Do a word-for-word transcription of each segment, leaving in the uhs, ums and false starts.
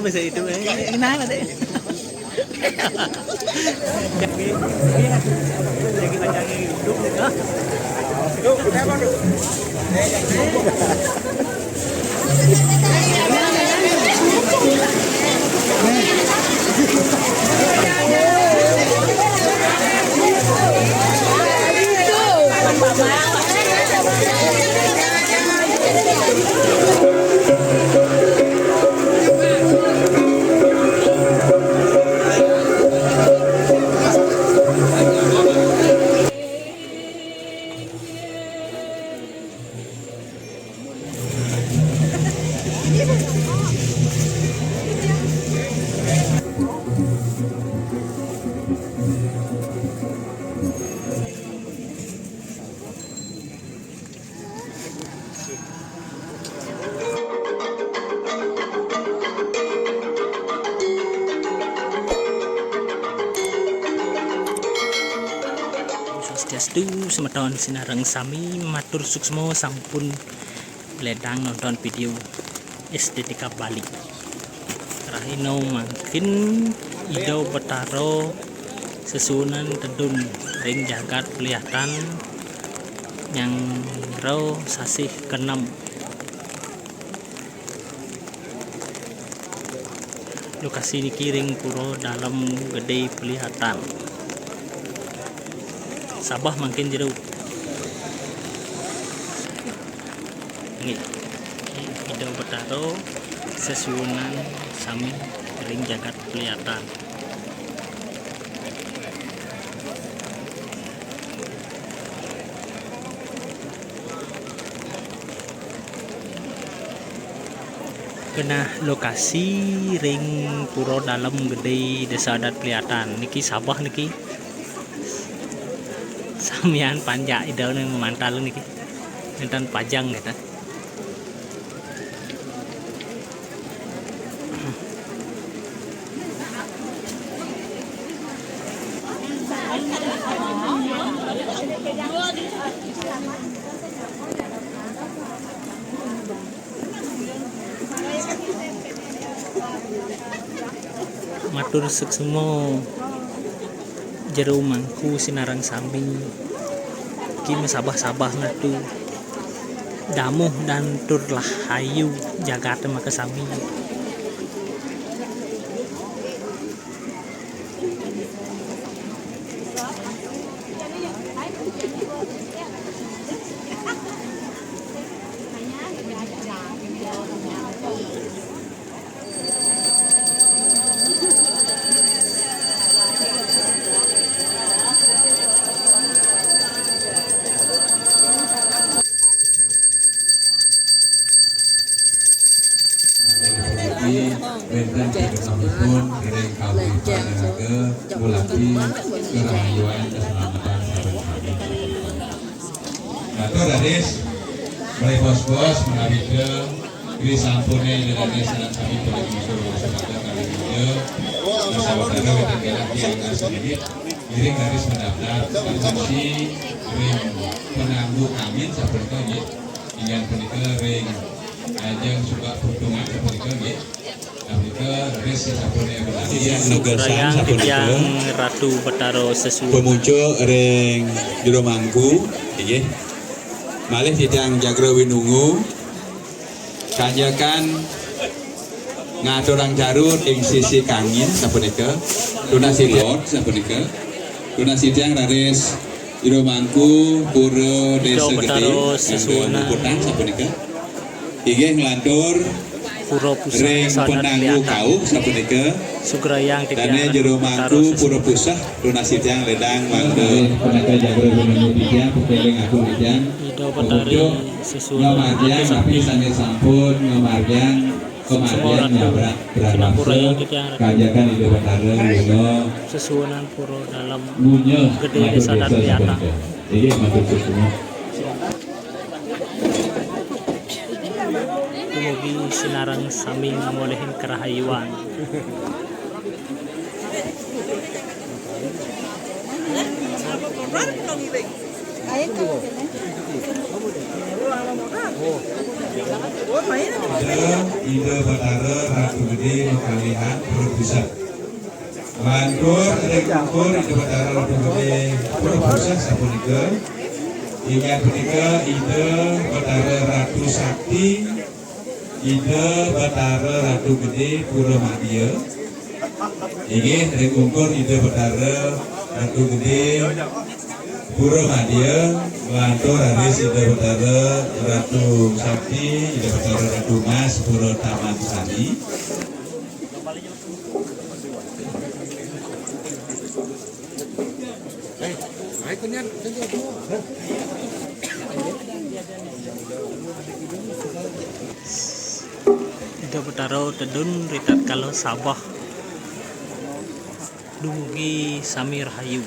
Saya itu, eh, kenapa deh? Jadi, jadi macam itu. Swastiastu, semeton sinareng sami, matur suksma sampun ledang nonton video Estetika Bali. Rahina mangkin Ida Betara sesuunan tedun ring jagat Pelihatan nyanggra sasih kenem. Lokasi niki ring Pura Dalem Gede Pelihatan. Sabeh mangkin jero. Nggih. Ida Betara sesuunan sami ring jagat Pelihatan. Genah lokasi ring Pura Dalem Gede, Desa Adat Pelihatan. Niki sabeh niki. Samian panjak Ida nih mamantal niki. Nenten pajang gitu. Matur suksma jero mangku sinareng sami. Ki masabah-sabah ngatu. Damuh dan tur rahayu jagate makasami. Niki wenten sampun ring kawruh panaraga ngulati karahayuan kaselametan saben sami. Matur raris, mriki bos-bos menawi ke, ri sampune ida dané sareng sami para pengikut Rasul Pada kali kerja. Nasawatara wénten galah tiang asli ngiring raris mendaftar konsumsi ring penanggu angin sapunika nggih. Inggih punika ring ajeng suka peruntungan sapunika nggih. Sapunika raris sasampune menawi. Titiang nugasang sapunika. Titiang Ratu Betara sesuunan. Pemucuk ring jero mangku, inggih. Malih titiang jagra winungu, kanjekan ngaturang carud ing sisi kangin sapunika, tunas titiang sapunika, tunas titiang raris jero mangku pura Desa Gedé, Betara sesuunan. Puputan sapunika. Inggih nglantur pura puseh ring penanggu kauh sapunika. Sugrayang titiang dané jero mangku pura puseh, tunas titiang ledang mangda. Punika jagra penemu titiang, pepeling aku titiang. Ida Betari sesuunan ngamargiang napi sané sampun ngamargiang pamargian nyabrak brahmasa, kanjekan Ida Betara Luna sesuunan Pura Dalem Gedé Desa Adat Pelihatan. Inggih matur suksma. Dumugi sinareng sami ngamolihing karahayuan. Ida, Ida Betara Ratu Gede Mekalihan Pura Puseh. Nglantur ring ungkur Ida Betara Ratu Gede Pura Puseh sapunika. Inggih punika Ida Betara Ratu Sakti, Ida Betara Ratu Gede Pura Madya. Inggih, ring ungkur Ida Betara Ratu Gede Pura Madya, nglantur raris Ida Betara Ratu Sakti, Ida Betara Ratu Mas Pura Taman Sari. Ida Betara Tedun ritatkala sabeh dumugi sami rahayu.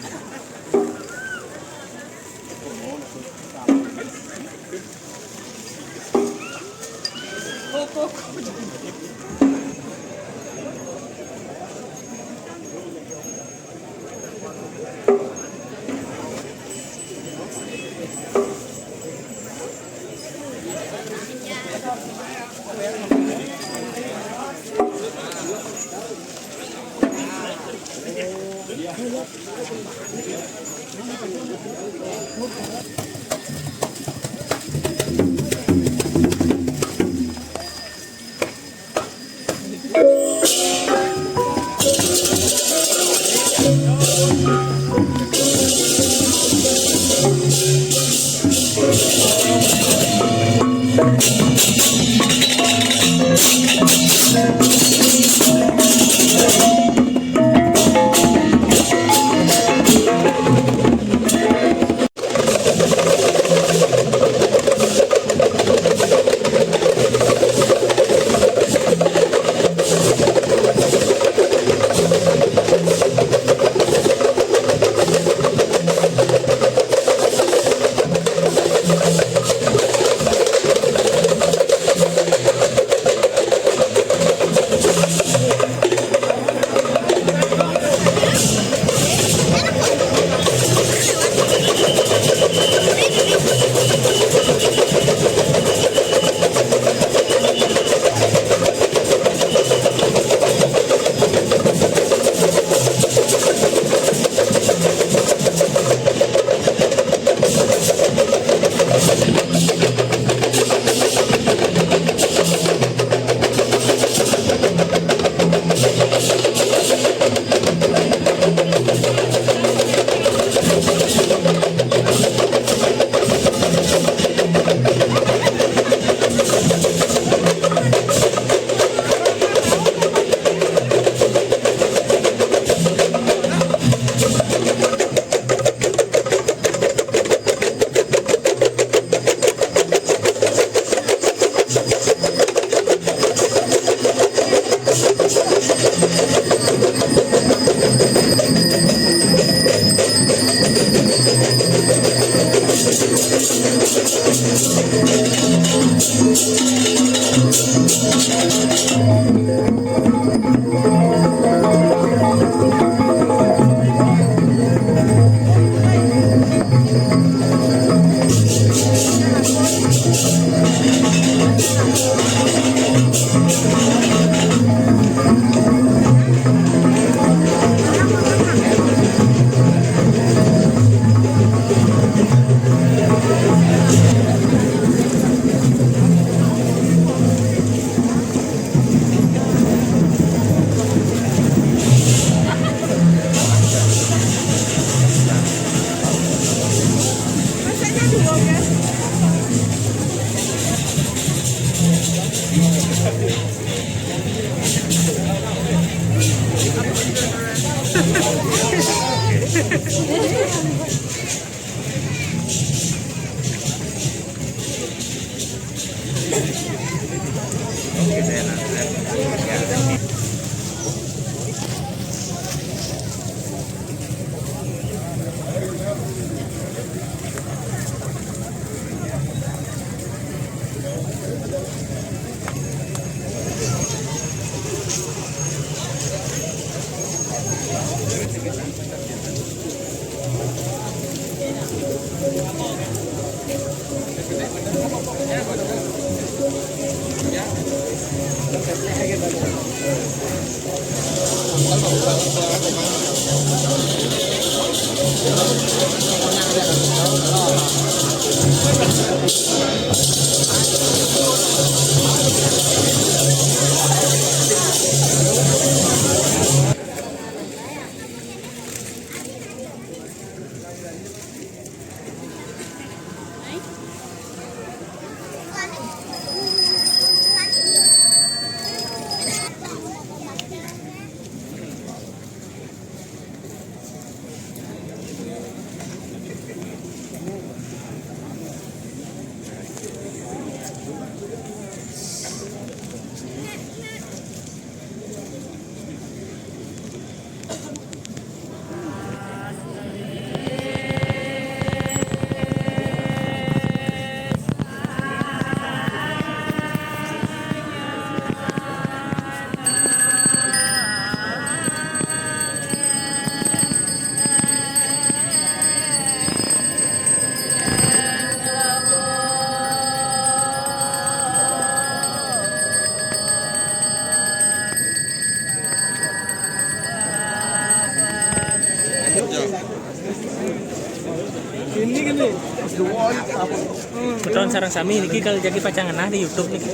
Betul sareng sami niki kalau jadi pacangan nah di YouTube niki.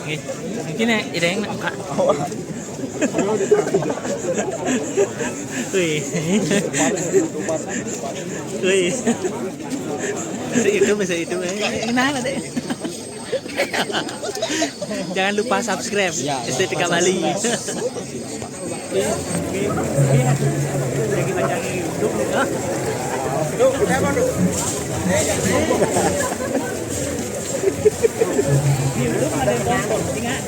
Nggih. Niki nek ireng nak buka. Wih. Wih. Bisa itu, bisa itu. Eh, kenapa deh? Jangan lupa subscribe. Ya, ya. Estetika Bali. Lagi panjangin YouTube nih, ah. Tuh, udah, Bang. Di YouTube ada yang nonton, ingat.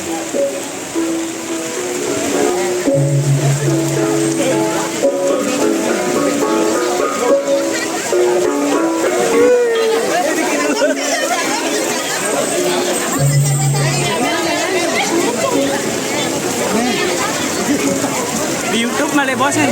Di YouTube malah bosan.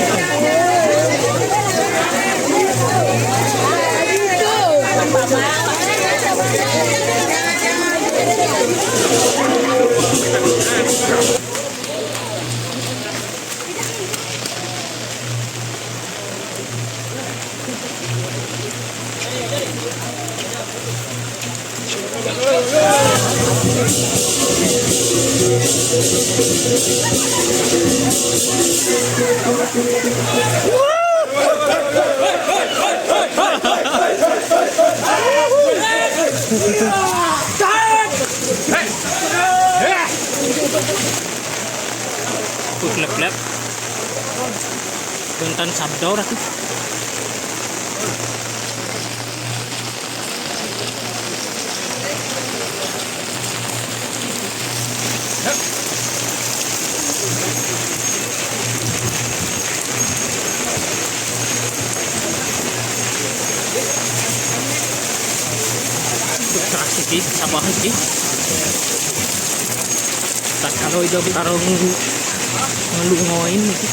Kutlep-lep. Punten sabda ora tuh. Keras iki, sabahan iki. Tatkala Ida Betara ngelungoin iki.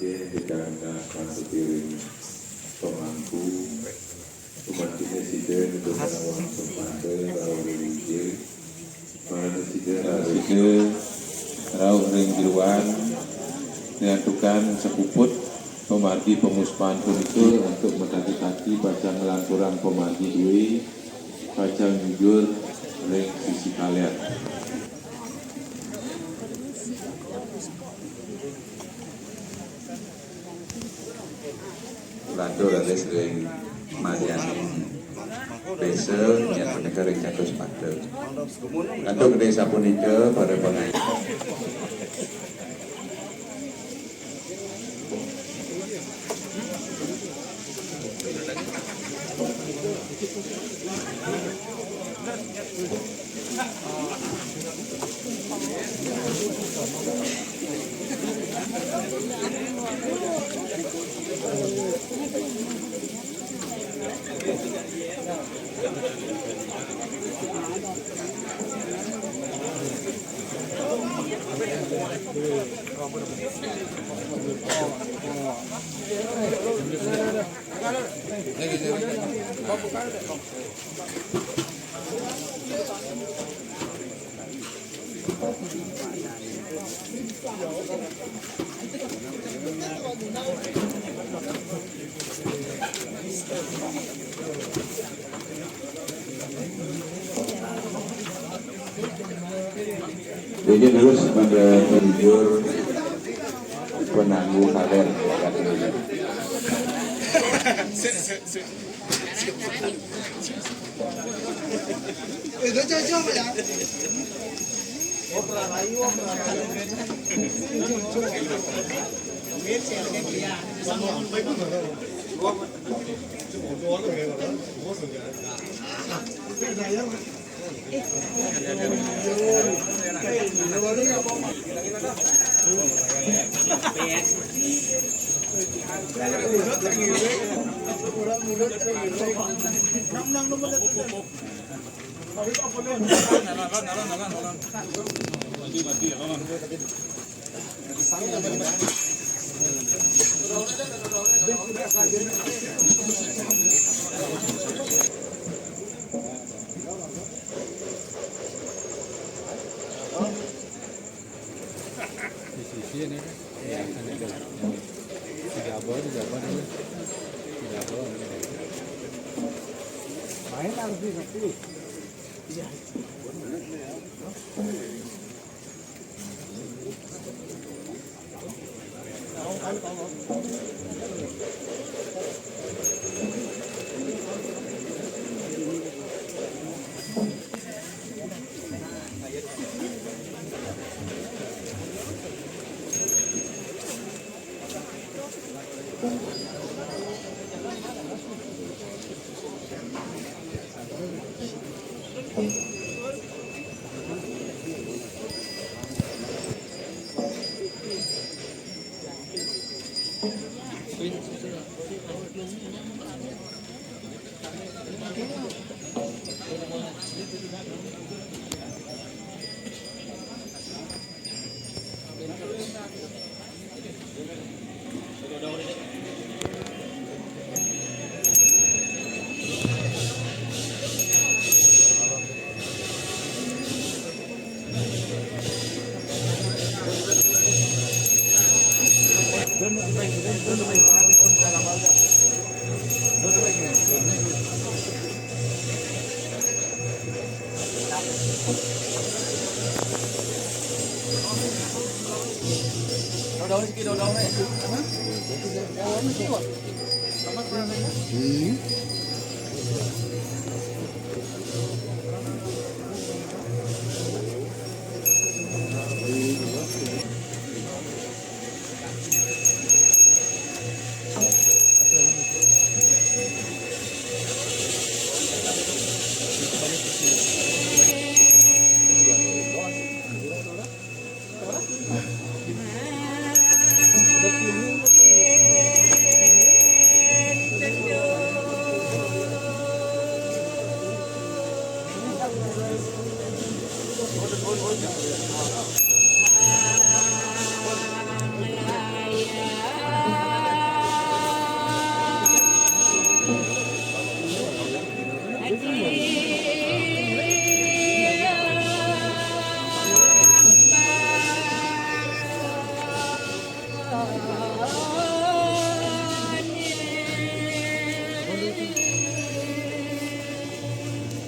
Oke, kita angkat satu piring pemangku. Pemangku sida untuk uang sempata, rauh religi. Mana sida rauh sida, rauh ring jeroan, nyatukan sekuput pemargi pemuspan punika untuk matati-tati pacang nglanturang pemargi due, pacang jujur ring sisi kaler. Lantur raris ring Mariani Desa, inggih punika ring Catus Pada. Lantur ring sapunika, para pangayu. Niki terus pada jujur penangguh kader. Di sisi ini kan? Iya, kan itu. Di Jabal, di Jabal ini. Di Jabal ini. Main harus di satu. Iya.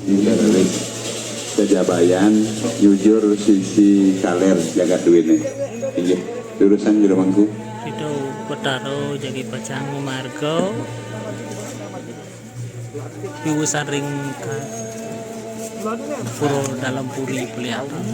Inggih, Sejabayan, jujur sisi kaler jagat duwene. Inggih, leresan Jero Mangku. Ida Betara jagi pacang marga. Piwusan ring ka-, pura Dalem Puri Peliaran.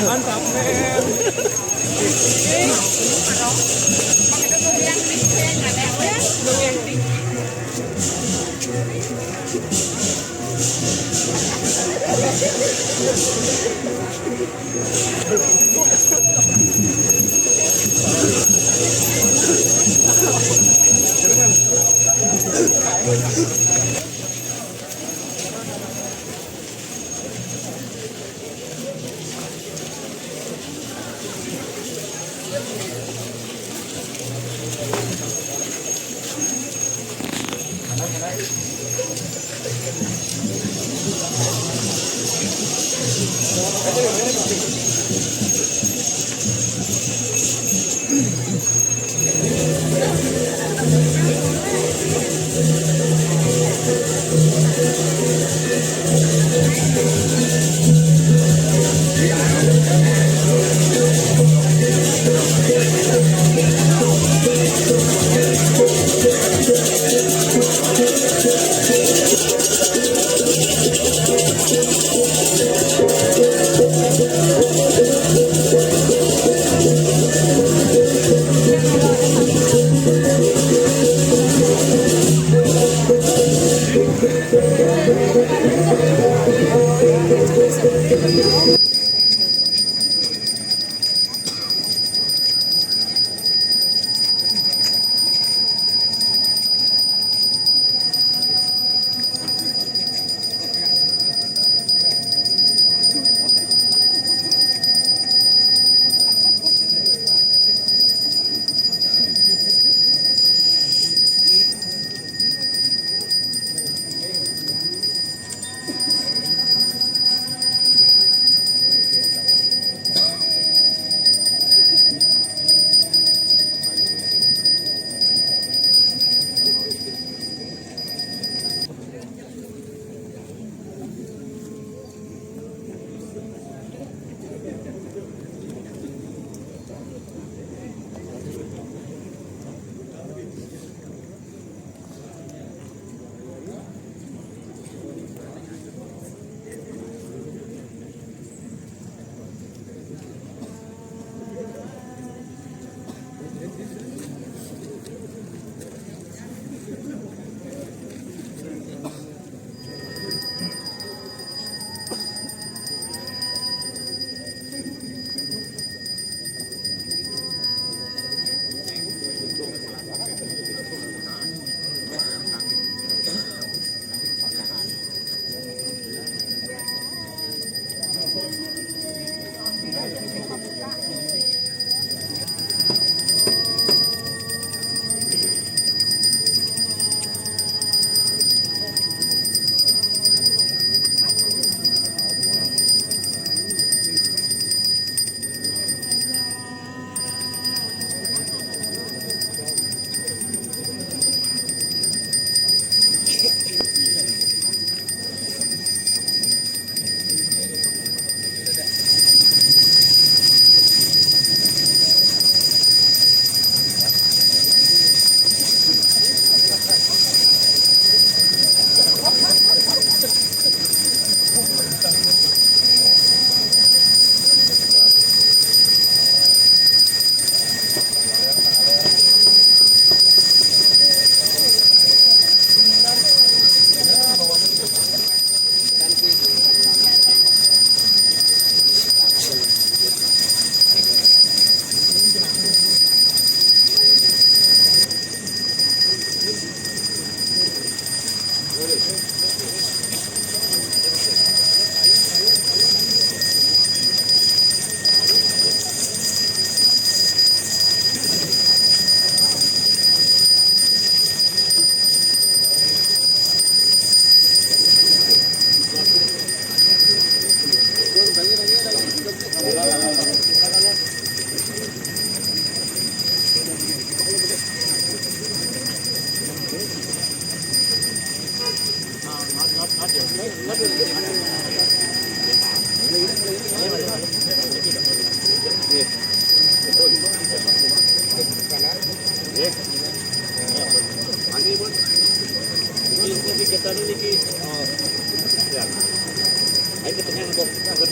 Mantap, men.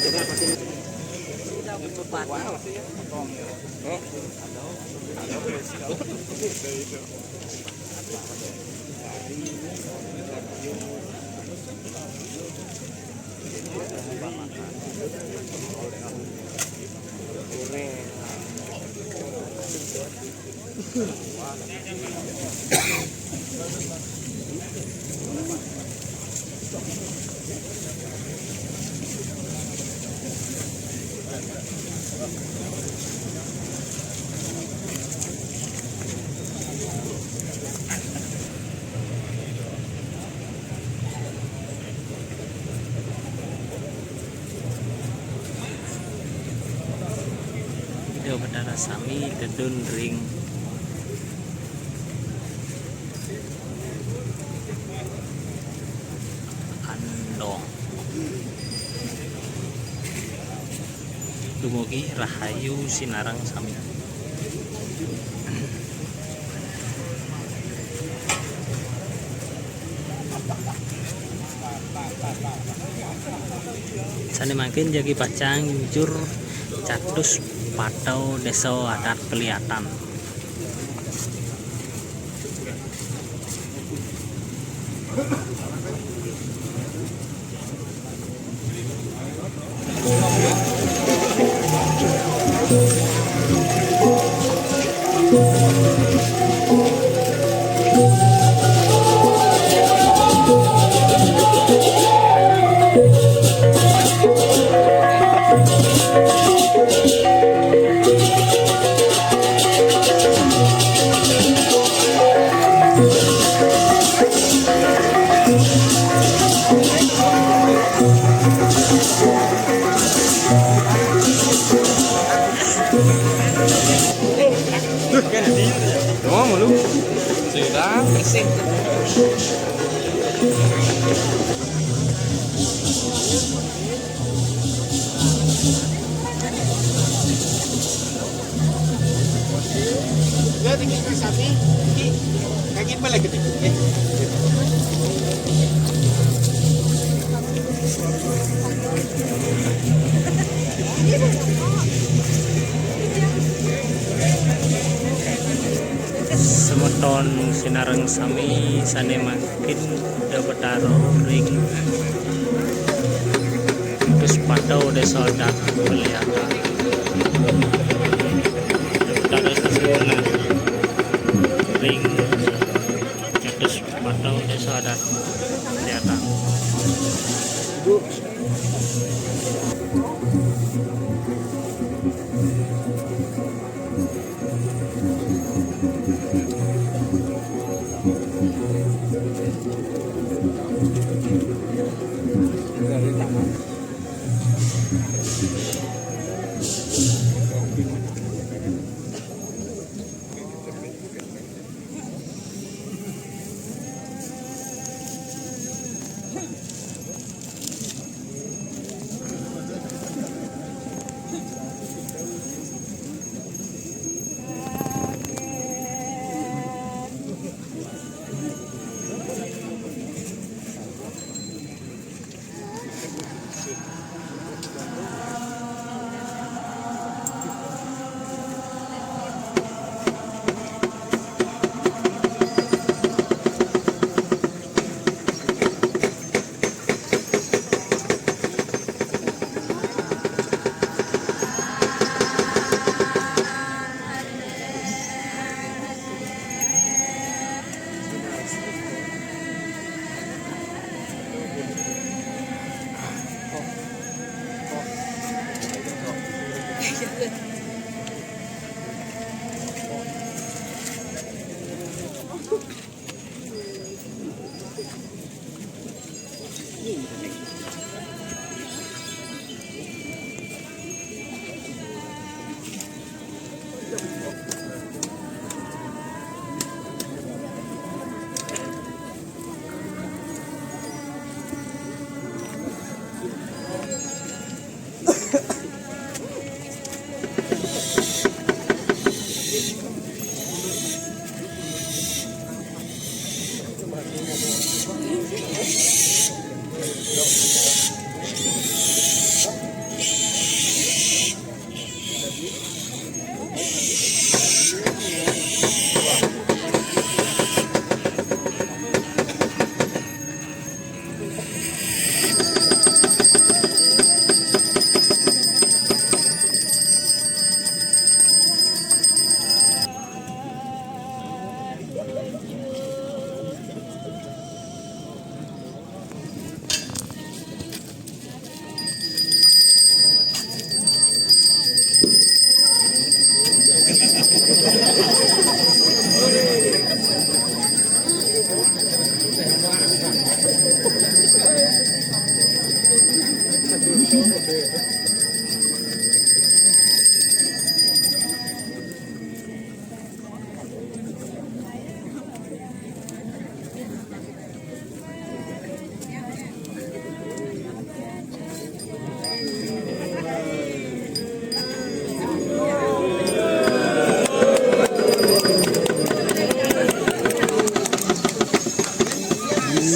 Ida Betara sami tedun ring andong. Dumugi rahayu sinareng sami. Sane mangkin jagi pacang jujur catus patau desa adat keliatan. Duh, kan di. Oh, malu. Sudah bersih. Semeton sinareng sami sane mangkin Ida Betara ring Puspatau Desa Adat Keliatan. Ida Betara sesuunan ring Puspatau Desa Adat Keliatan.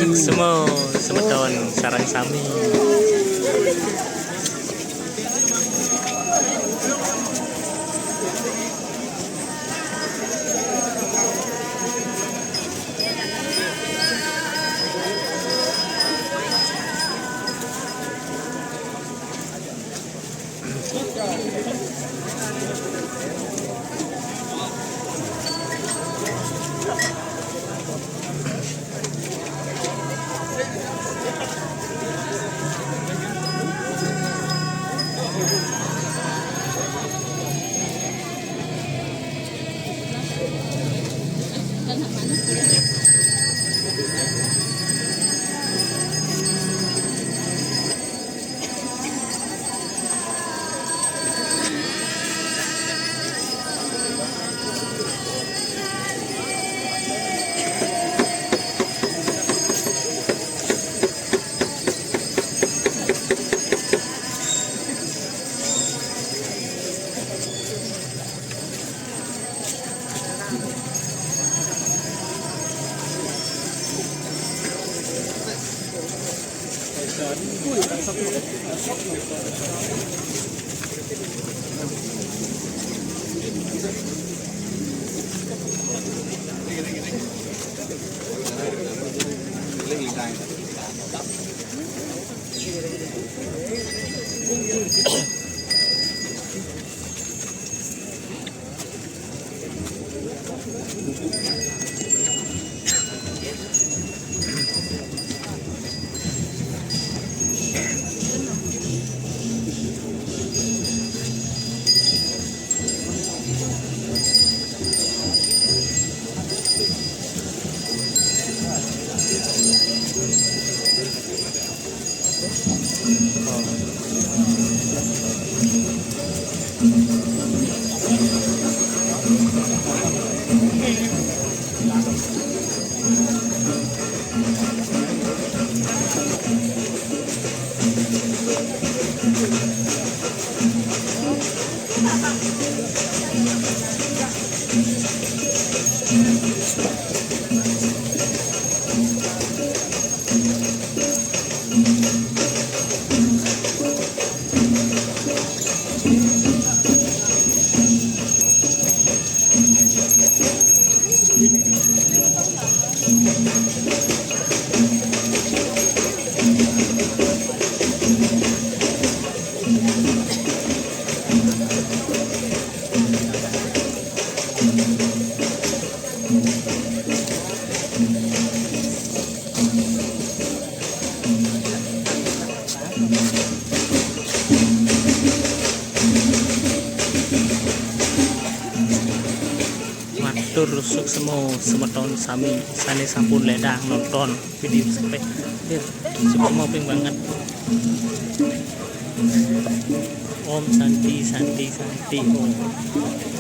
Semua semeton sareng sami. Matur suksma semeton sami sane sampun ledang nonton video sampai akhir. Suksma ping banget. Om Santi, Santi, Santi, Om.